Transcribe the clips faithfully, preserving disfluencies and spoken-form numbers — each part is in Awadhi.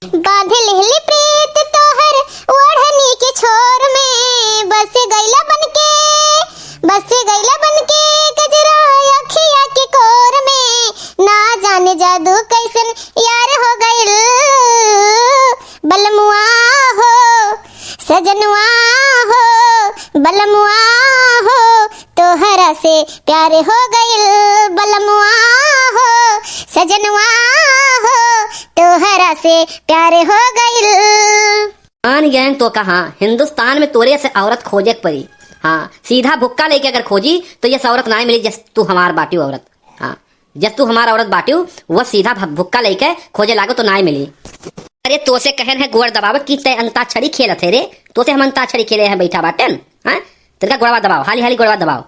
बांध लिहली प्रीत तोहर ओढ़नी के छोर में, बस गइला बनके, बस गइला बनके गजरा अखिया के कोर में। ना जाने जादू कइसन यार हो गइल, बलमुआ हो, सजनुआ हो, बलमुआ हो, तोहरा से प्यार हो गइल, बलमुआ हो, सजनुआ हो, तोहरा से प्यार हो गइल। आन गैन तो कहाँ, हिंदुस्तान में तोरे से औरत खोजे के पड़ी। हाँ, सीधा भुक्का लेके अगर खोजी, तो ये औरत नाहीं मिली, जस तू हमार बाट्यू औरत। हाँ, जस तू हमार औरत बाट्यू, वह सीधा भ-, भुक्का लेके खोजे लागो तो नाहीं मिली। अरे, तोसे कहन है गोड़ दबावे कि तै अंताक्षरी खेलत है रे, तोसे हम अंताक्षरी खेले हैं, बैठा बाटेन। हाँ, तेरे का गोड़वा दबाओ, हाली हाली गोड़वा दबाओ।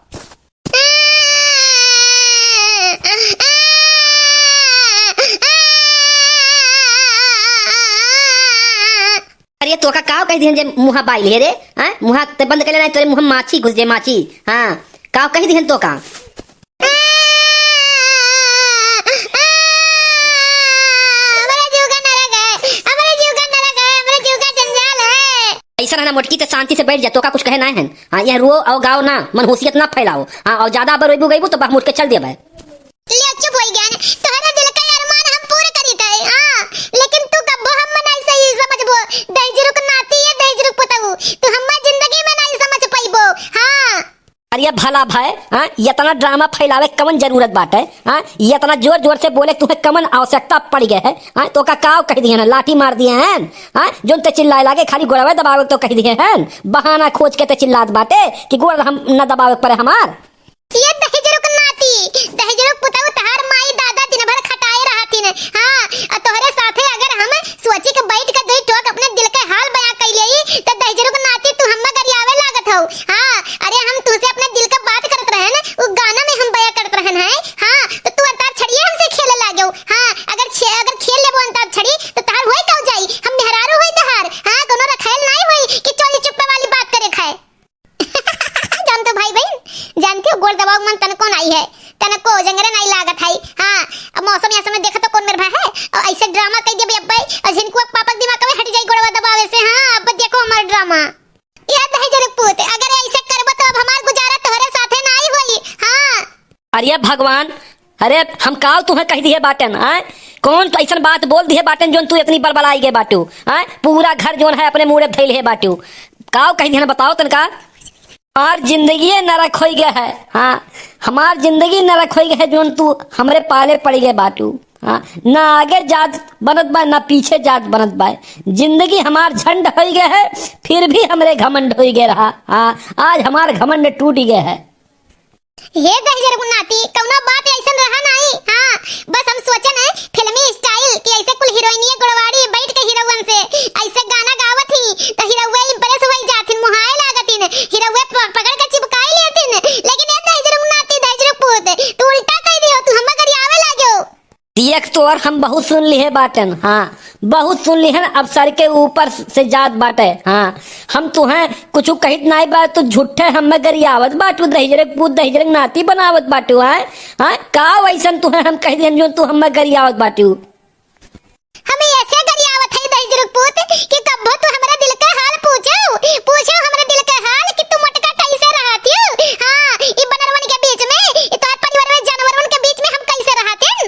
अरे, तोका काव कहि दिहन जे मुँहा बाइल है रे? हाँ? मुँहा ते बंद कइले नाहीं, तोरे मुँहा माछी घुस जे, माछी। हाँ, काव कहि दिहन तोका? हमरा जीव का नरक है, हमरा जीव का नरक है, हमरा जीव का जंजाल है। अइसन है ना मोटकी, ते शांति से बैठ जा, तोका कुछ कहे नाहीं हन। हाँ, यह रो अउ गाओ ना, मनहूसियत ना फैलाओ। हाँ, अउ ज्यादा अबर रोइबू गइबू तो बाह मुड़ के चल देबे। ले चुप होइ गया ना, तोहरा दिल का अरमान हम पूरा करीत है, हाँ, लेकिन तू कब्बो हम नाहीं सही समझबो। दहिजरुक नाती है, दहिजरुक पुतऊ, तू हम्मा जिंदगी में नाहीं समझ पइबो। हाँ। अरे भला भय, हाँ, इतना ड्रामा फैलावे कवन जरूरत बाटे? हाँ, इतना जोर जोर से बोले तुहे कवन आवश्यकता पड़ गए है? हाँ, तोका काव कहि दिहन, लाठी मार दिहन? हाँ, जोन ते चिल्लाए लागे, खाली गोड़वे दबावे तो कहि दिहन, बहाना खोज के ते चिल्लात बाटे कि गोड़ हम न दबावे पड़े हमार। ये दहिजरुक नाती, दहिजरुक पुतऊ, तहार माई दादा दिन भर खटाए रहतिन, हाँ, अ तोहरे साथे अगर हम सोची के बैठ के दुई ठोक अपने दिल के हाल बयां कइ लेई, त दहिजरुक नाती तू हम्मा गरियावे लागत हऊ, हाँ, अरे हम तुसे अपने दिल के बात करत रहन, उ गाना में हम बयां करत रहन है, हाँ, त तू अंताक्षरिये हमसे खेले लागेउ, हाँ, अगर छे-, अगर खेल लेबो अंताक्षरी, त तहार होई काव जाई, हम मेहरारू होई तहार, हाँ, कोनो रखायल नाहीं होई कि चोरी चुप्पे वाली बात करे खाए। जानते हो भाई बहिन, जानते हो, गोड़ दबावे मन तनको नाहीं है, तनको जंगरे नाहीं लागत है। हाँ, अब मौसम या समय देखा तो कौन मेरे भाई है, अउ अइसे ड्रामा कइ दिया अब्बे, अउ झिनकुआ पापक दिमाग कबे हट जाई गोड़वा दबावे से। हाँ, अब देखो हमार ड्रामा। या दहिजरुक पूत, अगर अइसे करबो तो अब हमार गुजारा तोहरे साथे नाहीं होई। हाँ। अरे भगवान, अरे हम काव तुहे कहि दिहे बाटेन, आय? कौन तो अइसन बात बोल दिहे बाटेन जोन तू इतनी बलबलाई गए बाटू, आय? पूरा घर जोन है अपने मूड़े धइल है बाटू। काव कहि दिहे न बताओ तनका। हमार जिंदगी नरक होइ गए है, हाँ, हमार जिंदगी नरक होइ गए है जोन तू हमरे पाले पड़ गए बाटू, हाँ, ना आगे जात बनत बा, ना पीछे जात बनत बा। जिंदगी हमार झंड होइ गए है, फिर भी हमरे घमंड होइ गए रहा, हाँ, आज हमार घमंड टूट गए है। हे दहिजरुक नाती, कउनो बात अइसन रहा नाहीं। हाँ, बस हम सोचन है फिल्मी style कि अइसे कुल हीरोइनिये गोड़वाड़ी बैठ के हीरोवन से अइसे गाना गावत ही, त हीरोवे impress होइ जाथिन, मोहाए लागथिन, हीरोवे प-, पकड़ के चिपकाई लेथिन। लेकिन ए दहिजरुक नाती, दहिजरुक पूत, तू उल्टा कइ दियो, तू हम्मा गरियावे लागेउ। देख तोर हम बहुत सुन लिहे बाटेन, हाँ, बहुत सुन लिहन, अब सर के ऊपर से जात बाटे। हाँ, हम तुहे कुछु कहित नाहीं बा, तू झूठे हम्मे गरियावत बाटू, दहिजरे पूत, दहिजरे नाती बनावत बाटू, हाँ? हाँ, का वइसन तुहे हम कहि दिहन जोन तू हम्मे गरियावत बाटू? हम अइसे गरियावत हई दहिजरे पूत कि कब्बो तू हमरे दिल के हाल पूछो, पूछो हमरे दिल के हाल कि तू मोटका कइसे रहत हो? हाँ, ई बनरवन के बीच में, ई तोहर परिवार में जानवरवन के बीच में हम कइसे रहत हन?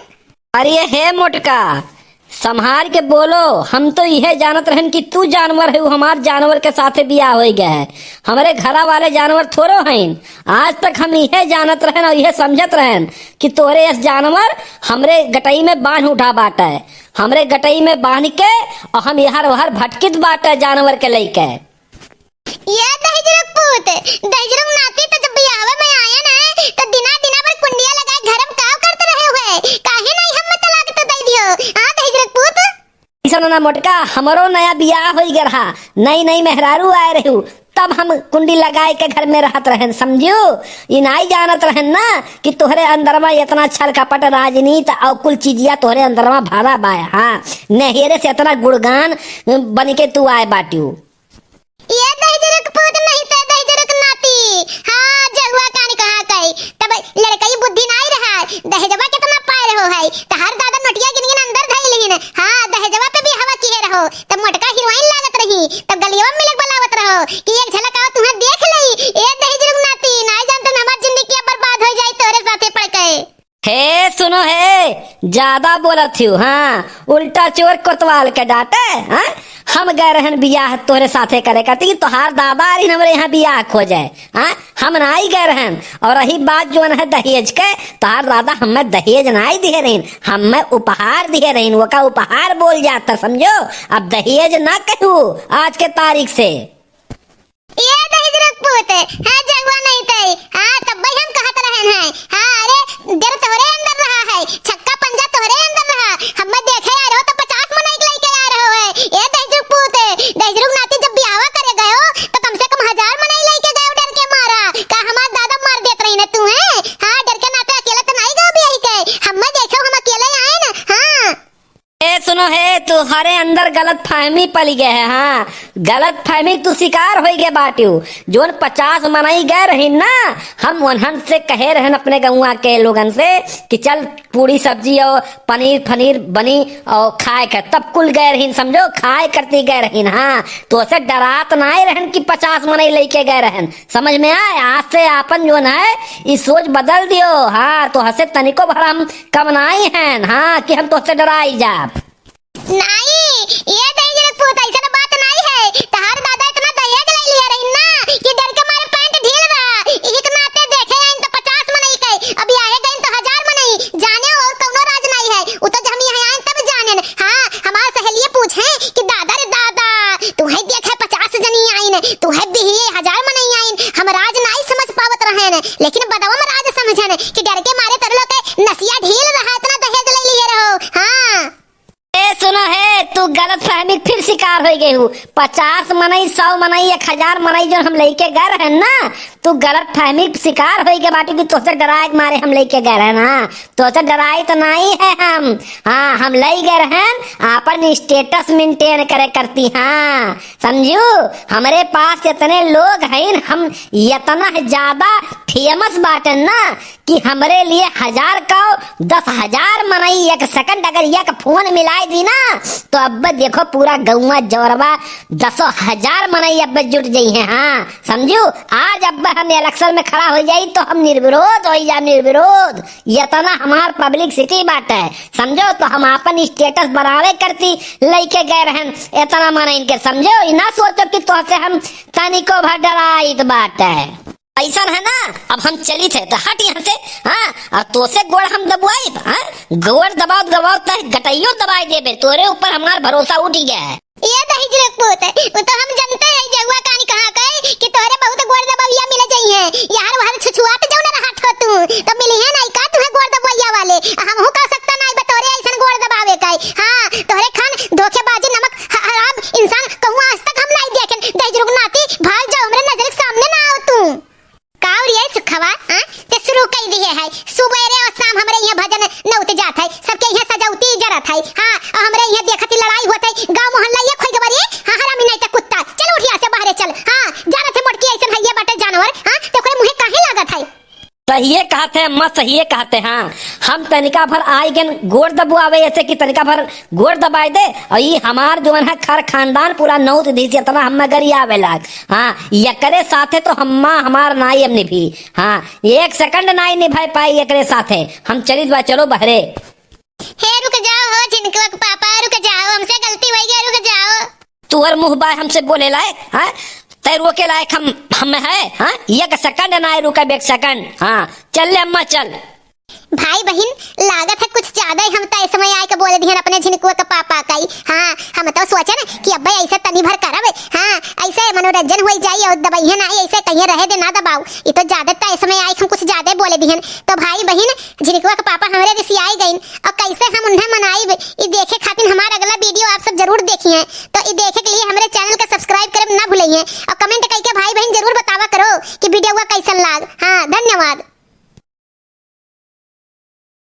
अरे हे मोटका, संभार के बोलो। हम तो इहे जानत रहन कि तू जानवर है, हमार जानवर के साथे बियाह होइ गए है। हमरे घरा वाले जानवर थोड़ो हइन। आज तक हम इहे जानत रहन अउर इहे समझत रहन कि तोहरे अस जानवर हमरे गटई में बान्ह उठा बाटे, हमरे गटई में बान्ह के अउर हम एहर ओहर भटकित बाटे जानवर के लइके। ए दहिजरे पूत, दहिजरे नाती त जब बियाहवे में आयन है, त दिना दिना भर कुंडिया लगाए घर में काव करत रहे हुए? काहे नाहीं हम्मे तलाक त दइ दियो? हाँ, दहिजरे पूत। अइसन ना मोटका, हमरो नया बियाह होइ गए रहा, नई नई मेहरारू आए रहू, तब हम कुंडी लगाए के घर में रहत रहन, समझियो? ई नाहीं जानत रहन ना कि तोहरे अंदर में इतना छल कपट, राजनीति अउर कुल चीजिया तोहरे अंदर में भरा बाय। हाँ, नहियरे से इतना गुणगान बन के तू आए बाटियो। ए दहिजरे पूत नाहीं त दहिजरे नाती। हाँ, जहुआ कान कहाँ कई। तब लड़कई बुद्धि नाहीं रहा। दहेजवा केतना पाए रहो है। तहार दादा नोटिया गिन गिन अंदर धइल हिन। हाँ, दहेजवा पे भी हवा किहे रहो। तब मोटका हीरोइन लागत रही, तब गलियवा में मिले के बलावत रहो कि एक झलक आओ तुहें देख लई। ए दहिजरू के नाती, नाई जानत हमार जिंदगी बर्बाद होइ जाई तोहरे साथे पड़ के। हे सुनो हे, ज्यादा बोलत हिउ, हाँ, उल्टा चोर कोतवाल के डांटे, हाँ? हम गए रहन बियाह तोहरे साथे करे खातिर कि तोहार दादा रहिन हमरे यहाँ बियाह खोजे, हाँ? हम नाई गए रहन। और रही बात जौन है दहेज के, तोहार दादा हमें दहेज नाई दिहे रहिन, हमें उपहार दिहे रहिन, ओका उपहार बोल जाता, समझो? अब दहेज ना कहू आज के तारीख से। ए दहिजरू के पूत, हाँ, जगवा नहीं तई, हाँ, तब भाई हम कहत रहन है, हाँ, अरे, डर तोहरे अंदर रहा है, छक्का पंजा तोहरे अंदर रहा, हमें देखे आ रहो तो पचास मनई के लइके आ रहो है। ए दहिजरू के पूत, दहिजरू के नाती जब बियाहवा करे गयो तो कम से कम हजार मनई लइके गयो डर के मारा। का हमार दादा मार देत रही ना तू है? हाँ, डर के नाते अकेले तो नहीं गयो बियाही के, हमें देखो हम अकेले आए ना। हाँ। ए सुनो हे, तोहरे अंदर गलत फहमी पलि गए है, हाँ, गलत फहमी तू शिकार होइ गए बाटिउ। जौन पचास मनई गए रही ना, हम उन्हन से कहे रहन अपने गौवा के लोगन से कि चल पूड़ी सब्जी और पनीर फनीर बनी और खाए के, तब कुल गए रहीन, समझो, खाए करती गए रहीन। हाँ, तोसे डरात नाई रहन कि पचास मनई लइके गए रहन। समझ में आए? आज से आपन जौन है ई सोच बदल दियो। हाँ, तोहसे तनिको भर हम कम नाई हैं, हाँ, कि हम तोहसे डराई जाब। नाई, ए दहिजरू के पूत, अइसन बात नाई है। तहार दादा इतना दहेज ले लिहे रही ना कि डर के मारे पैंट ढील रहा। इही के नाते देखे आइन तो पचास मनई के, अब आए गइन तो हजार मनई। जाने और कौनो राज नाई है, उ तो जब हम यहाँ आइन तब जानेन। हाँ, हमार सहेलिये पूछे कि दादा रे दादा, तू है देखे पचास जनी आइन, तू है बिहिये हजार मनई आइन, हम राज नाई समझ पावत रहेन, लेकिन बदवा में राज समझेन कि डर के मारे तोरे लोग के नसिया ढील रहा, इतना दहेज ले लिहे रहो। हाँ। ए सुनो हे, तू गलत फहमी के फिर शिकार होइ गए हू। पचास मनई, सौ मनई, एक हजार मनई जौन हम लइके गए रहन ना, तू गलत फहमी के शिकार होइ गए बाटू कि तोहसे डराए के मारे हम लइके गए रहन। हाँ, तोहसे डराइत नाई है हम। हाँ, हम लइ गए रहन आपन status maintain करे करती। हाँ, समझू, हमरे पास इतने लोग हइन, हम इतना ज्यादा famous बाटेन ना कि हमरे लिए हजार का दस हजार मनई एक second अगर एक फोन मिलाए दी ना, तो अब देखो पूरा गौवा जौरवा दसो हजार मनई अब जुट जइहें। हाँ, समझू, आज अब हम election में खड़ा होइ जाई तो हम निर्विरोध होइ जाब, निर्विरोध। इतना हमार publicity बाटे, समझो, तो हम आपन status बनावे करती लइके गए रहन इतना मनइन के, समझो। ई ना सोचो कि तोहसे हम तनिको भर डराइत बाटे। अइसन है ना, अब हम चलित है, तो हट यहाँ से। हाँ, और तोसे गोड़ हम दबवाइब, हाँ? गोड़ दबावत दबावत तह गटइयो दबाइ देबे, तोरे ऊपर हमार भरोसा उठि गया है। ए दहिजरू के पूत, उ तो हम जनते है, जगवा कानी कहाँ के, कि तोहरे बहुत गोड़ दबवइया मिले जइहें। यार, वहर छुछुआत जौन रहत हो तू, तो मिलिहें नाई का तुहें गोड़ दबवइया वाले? हमहू का सकता नाई बा तोहरे अइसन गोड़ दबावे का। हाँ, तोहरे खान धोखेबाजी, नमक ह-, हराम इंसान कहूँ आज तक हम नाई देखेन। दहिजरू के नाती, भाग जाओ, हमरे नजर के सामने ना आओ तू। का हो रे सुखवा, हाँ? ते शुरू कइ दिहे है। सुबेरे और शाम हमरे यहाँ भजन नौत जात है, सबके यहाँ सजौती जरत है। हाँ, और हमरे यहाँ देखत ही लड़ाई होत है, गाँव मोहल्ला ये खोई गवा रे। हाँ, हरामी नहीं ते कुत्ता, चल उठ यहाँ से, बाहरे चल। हाँ, जानत है मोटकी अइसन है ये बाटे जानवर, हाँ? ते ओकरे मुँहे काहे लागत है? सहिए कहत है अम्मा, सहिए कहत है। हाँ, हम तनिका भर आइ गेन गोड़ दबवावे, ऐसे कि तनिका भर गोड़ दबाइ दे, और ई हमार जौन है खर खानदान पूरा नौत दिहिस, इतना हम्मे गरियावे लाग। हाँ, एकरे साथे तो हम्मा हमार नाई अब निभी। हाँ, एक second नाई निभाइ पाई एकरे साथे। हम चलित बा, चलो बहरे। हे रुक जाओ हो झिनकुआ के पापा, रुक जाओ, हमसे गलती होइ गया, रुक जाओ। तुहर मुँह बाय हमसे बोले लायक, हाँ? तै रोके लायक हम, हम है, हाँ? एक second नाई रुकब, एक second। हाँ, चल ले अम्मा, चल। भाई बहिन, लागत है कुछ ज्यादा ही हम तय समय आए के बोल दिहन अपने झिनकुआ के पापा का ही। हाँ, हम तो सोचेन कि अब्बे ऐसे तनी भर करब, हाँ, ऐसे मनोरंजन होइ जाई और दबइहे नाई, ऐसे कहिए रहे दे ना दबाओ। ये तो ज्यादा तय समय आए के हम कुछ ज्यादा ही बोल दिहन। तो भाई बहिन, झिनकुआ के पापा हमरे रिसियाई गइन और कैसे हम उन्हें मनाइब, ई देखे खातिर हमार अगला video आप सब जरूर देखिए। तो ई देखे के लिए हमरे channel के subscribe करब ना भूलिए और comment करके भाई बहिन जरूर बतावा करो कि video हुआ कैसन लाग।